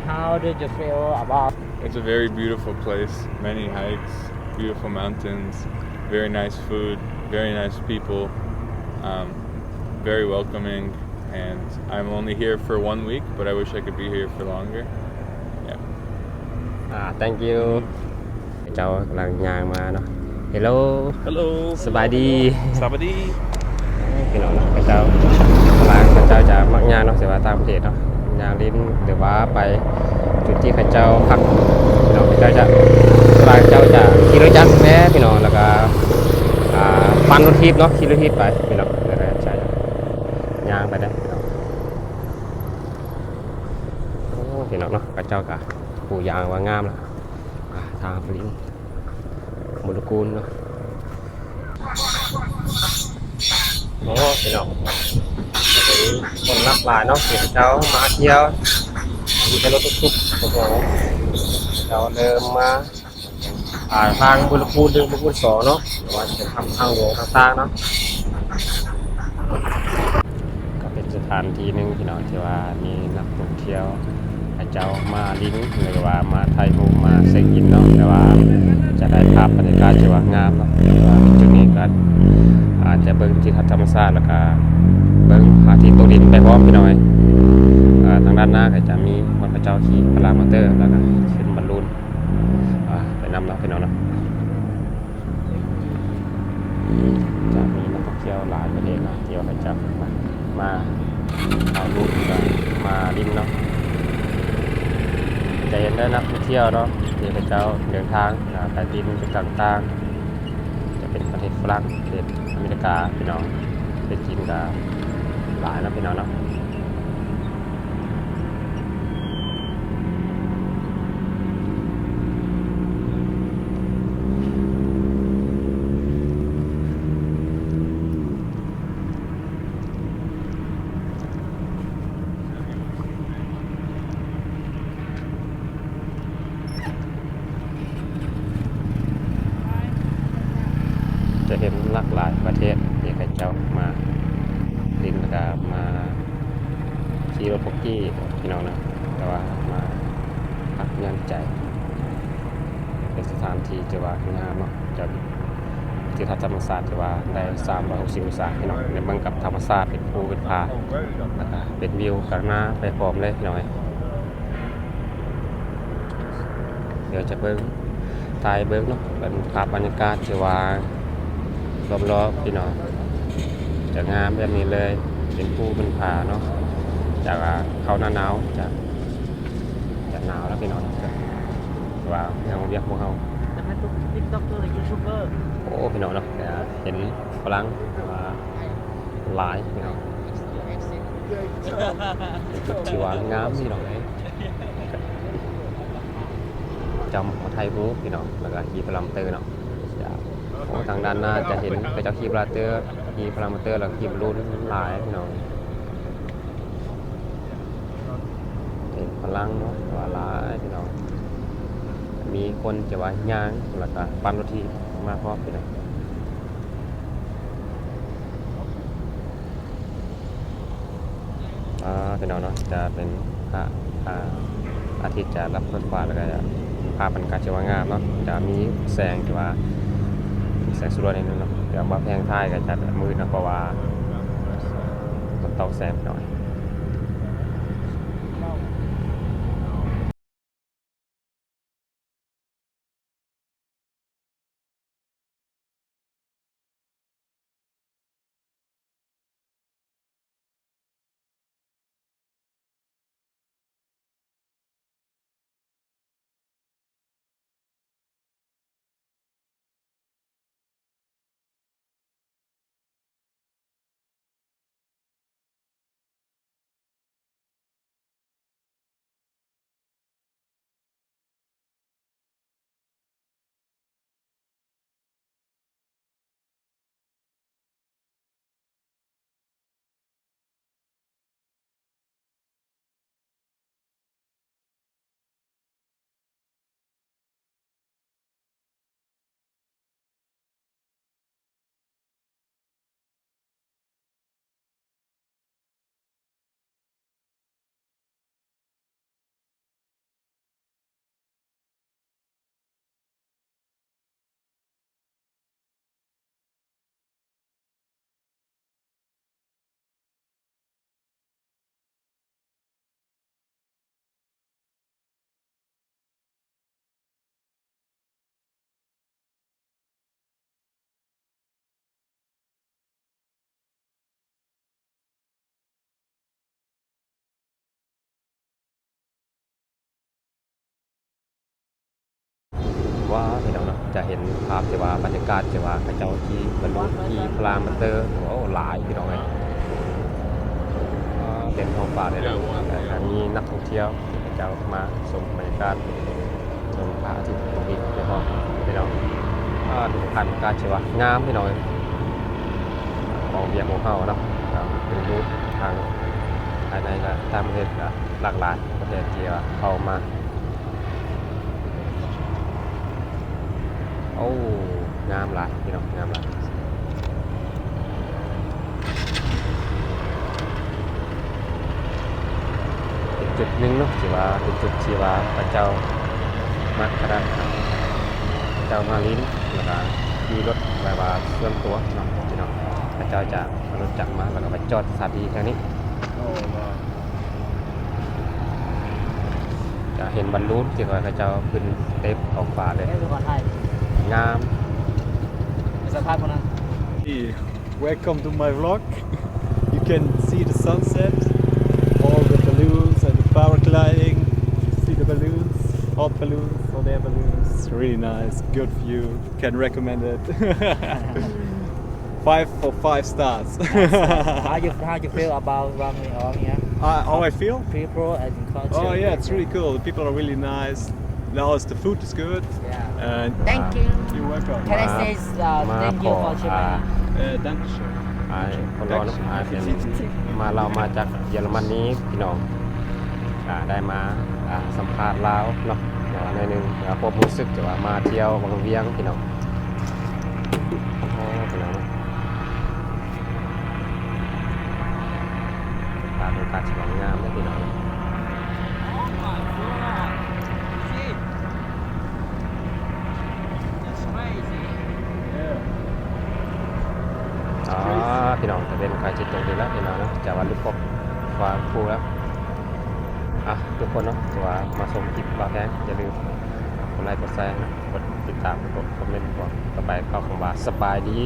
How did you feel about? It's a very beautiful place, many hikes, beautiful mountains, very nice food, very nice people, um, very welcoming, and I'm only here for one week, but I wish I could be here for longer. Yeah. ອ່າ thank you. ເຈົ້າກຳລັງຍ່າງມາເນາະ. Hello. Hello. ສະບາຍດີ. ສະບາຍດີ. ພີ່ນ້ອງເນາະ ເຂົາເຈົ້າ ຝຣັ່ງເຂົາເຈົ້າຈະມັກຍ່າງເນາະ ແຕ່ວ່າຕ່າງປະເທດເນາະ ຍ່າງຫຼິ້ນ ຫຼືວ່າໄປຈຸດທີ່ເຂົາເຈົ້າພັກ. ພີ່ນ້ອງ ເຂົາເຈົ້າຈະ ຝຣັ່ງເຈົ້າຈະຂີ່ລົດຈັກແດ່ພີ່ນ້ອງ ແລ້ວກໍ ອ່າ ປັ່ນລົດຖີບເນາະ ຂີ່ລົດຖີບໄປພີ່ນ້ອງ ແລ້ວກໍຈະຍ່າງໄປເດີ້. ໂອ້ ພີ່ນ້ອງເນາະ ເຂົາເຈົ້າກໍປູຢາງວ່າງາມລະ. ອ່າ ທາງຜະລິດບຸນລະກູນເນາະ. ໂອ້ ພີ່ນ້ອງ ຄົນຫຼັກຫຼາຍເນາະ ເຫັນເຈົ້າມາທ່ຽວ ມີແຕ່ລົດຕຸກໆ ເຈົ້າເລີ່ມມາ ອ່າ ທາງບຸນລະຄູນ ຫຼື ບຸນລະຄູນສອງເນາະ ຫຼືວ່າເປັນຖ້ຳທາງຫຼວງຕ່າງໆເນາະ. ກໍເປັນສະຖານທີ່ໜຶ່ງພີ່ນ້ອງ ທີ່ວ່າມີນັກທ່ອງທ່ຽວເຂົາເຈົ້າມາຫຼິ້ນ ຫຼືວ່າມາຖ່າຍຮູບ ມາເຊັກອິນເນາະ ແຕ່ວ່າຈະໄດ້ພາບບັນຍາກາດທີ່ວ່າງາມເນາະ ແຕ່ວ່າຈຸດນີ້ກໍອາດຈະເບິ່ງທິວທັດທຳມະຊາດ ແລ້ວກໍເບິ່ງພະອາທິດຕົກດິນໄປພ້ອມພີ່ນ້ອງ. ອ່າ ທາງດ້ານໜ້າກໍຈະມີບ່ອນເຂົາເຈົ້າຂີ່ພາຣາມອເຕີ ແລ້ວກໍຂຶ້ນບອນລູນ ອ່າ ໄປນຳເນາະ ພີ່ນ້ອງເນາະ. ຈະມີນັກທ່ອງທ່ຽວຫຼາຍປະເທດເນາະ ທີ່ວ່າເຂົາເຈົ້າມາຖ່າຍຮູບ ແລ້ວກໍມາຫຼິ້ນເນາະ. ຈະເຫັນໄດ້ນັກທ່ອງທ່ຽວເນາະ ທີ່ເຂົາເຈົ້າເດີນທາງ ອ່າ ໄປຫຼິ້ນຈຸດຕ່າງໆ ຈະເປັນປະເທດຝຣັ່ງ ປະເທດອາເມລິກາ ພີ່ນ້ອງ ປະເທດຈີນກໍຫຼາຍເນາະ ພີ່ນ້ອງເນາະ. ຈະເຫັນຫຼາກຫຼາຍປະເທດທີ່ເຂົາເຈົ້າມາຫຼິ້ນ ແລ້ວກະມາຂີ່ລົດປົກກີ້ພີ່ນ້ອງເນາະ ແຕ່ວ່າມາພັກຢ່ອນໃຈ ເປັນສະຖານທີ່ທີ່ວ່າງາມເນາະ ຈະ ທິວທັດທຳມະຊາດທີ່ວ່າໄດ້ສາມຮ້ອຍຫົກສິບອົງສາພີ່ນ້ອງ ໄດ້ເບິ່ງກັບທຳມະຊາດເປັນພູເປັນຜາ ແລ້ວກະເປັນວິວກາງໜ້າໄປພ້ອມເລີຍພີ່ນ້ອງເອີຍ. ດຽວຈະເບິ່ງ ຖ່າຍເບິ່ງເນາະ ເປັນພາບບັນຍາກາດທີ່ວ່າລອບໆ ພີ່ນ້ອງ ຈະງາມແບບນີ້ເລີຍ ເປັນພູເປັນຜາເນາະ ຈະເຂົ້າໜ້າໜາວ ຈະ ຈະໜາວແລ້ວພີ່ນ້ອງ ແຕ່ວ່າເລື່ອງວຽກພວກເຮົາ ແຕ່ມັນທຸກຕິກຕັອກເກີ ຢູທູບເບີ ໂອ້ ພີ່ນ້ອງເນາະ ແຕ່ເຫັນຝຣັ່ງວ່າຫຼາຍພີ່ນ້ອງ ທີ່ວ່າງາມພີ່ນ້ອງເອີຍ ຈຳມາຖ່າຍຮູບພີ່ນ້ອງ ແລ້ວກະຂີ່ພາຣາມເຕີເນາະ ໂອ້ ທາງດ້ານໜ້າຈະເຫັນເຂົາເຈົ້າຂີ່ພາຣາມເຕີ ຂີ່ພາຣາມເຕີ ແລ້ວກະຂີ່ບາລູນຫຼາຍພີ່ນ້ອງ. ເປັນຝຣັ່ງເນາະ ວ່າຫຼາຍພີ່ນ້ອງ ມີຄົນຈະວ່າຍ່າງ ແລ້ວກະປັ່ນລົດຖີບມາພ້ອມພີ່ນ້ອງ. ອ່າ ພີ່ນ້ອງເນາະ ຈະເປັນພະ ພະອາທິດຈະລັບເທິດຟ້າ ແລ້ວກະພາບບັນຍາກາດທີ່ວ່າງາມເນາະ ຈະມີແສງທີ່ວ່າ ແສງສະຫຼວຍໜ້ອຍໜຶ່ງເນາະ ແຕ່ວ່າແພງທ້າຍກໍຈະມືດເນາະ ເພາະວ່າມັນຕອກແສງໜ້ອຍ. ວ້າວ ພີ່ນ້ອງເນາະ ຈະເຫັນພາບທີ່ວ່າ ບັນຍາກາດທີ່ວ່າ ເຂົາເຈົ້າຂີ່ບາລູນ ຂີ່ພະລາມາເຕີ ໂອ້ ຫຼາຍ ພີ່ນ້ອງເອີຍ. ວ້າວ ເຕັມທ້ອງຟ້າເລີຍເນາະ. ກໍມີນັກທ່ອງທ່ຽວ ເຂົາເຈົ້າມາຊົມບັນຍາກາດ ເບິ່ງພະອາທິດຕົກດິນ ພີ່ນ້ອງ. ອ່າ ເປັນພາບບັນຍາກາດທີ່ວ່າງາມ ພີ່ນ້ອງເອີຍ. ຂອງວຽງຂອງເຮົາເນາະ ກໍດຶງດູດທັງພາຍໃນ ແລະ ຕ່າງປະເທດ ກໍຫຼາກຫຼາຍປະເທດທີ່ວ່າເຂົ້າມາ. ໂອ້ ງາມຫຼາຍ ພີ່ນ້ອງ ງາມຫຼາຍ. ເປັນຈຸດໜຶ່ງເນາະ ທີ່ວ່າເປັນຈຸດທີ່ວ່າເຂົາເຈົ້າມັກຂະໜາດ ເຂົາເຈົ້າມາຫຼິ້ນ ແລ້ວກະຂີ່ລົດແບບວ່າສ່ວນຕົວເນາະ ພີ່ນ້ອງ. ເຂົາເຈົ້າຈະເອົາລົດຈັກມາ ແລ້ວກະໄປຈອດສະຖານທີ່ແຖວນີ້. ຈະເຫັນບາລູນທີ່ເຂົາເຈົ້າຂຶ້ນເຕັມທ້ອງຟ້າເລີຍ ງາມ. ໄປສຳພາດຄົນນັ້ນ. Hey, welcome to my vlog. You can see the sunset, all the balloons and the paragliding. See the balloons, hot balloons, hot air balloons. Really nice, good view. Can recommend it. Five for five stars. Nice, nice. How you, how you feel about Wang Wing Ong here? Uh, how I feel? People and culture. Oh, yeah, it's really cool. The people are really nice. Laos, the food is good. Yeah. And thank you. You're welcome. Can I say, uh, thank you for Chiang Mai? Uh, danke schön. ອ້າຍຄົນຫຼໍ່ເນາະ ອ້າຍເປັນ ມາ ລາວມາຈາກເຢຍລະມະນີ ພີ່ນ້ອງ. ກະໄດ້ມາ ອ່າ ສຳພາດລາວເນາະ ໜ້ອຍໜຶ່ງ ຄວາມຮູ້ສຶກທີ່ວ່າມາທ່ຽວວັງວຽງ ພີ່ນ້ອງ. ໂອ້ ພີ່ນ້ອງເນາະ ພາບບັນຍາກາດສວຍງາມເດີ ພີ່ນ້ອງເນາະ. Oh my god. See? That's crazy. ອໍ ພີ່ນ້ອງ ຕາເວັນໃກ້ຊິຕົກດີແລ້ວ ພີ່ນ້ອງເນາະ ຈະວ່າລຸກພວກຟ້າຟູແລ້ວ. ອ່ະ ທຸກຄົນເນາະ ທີ່ວ່າມາຊົມຄລິບບ່າວແພງ ຢ່າລືມກົດໄລກ໌ ກົດແຊເນາະ ກົດຕິດຕາມ ກົດຄອມເມັນ ພວກຕໍ່ໄປ ເຂົ້າຄຳວ່າສະບາຍດີ.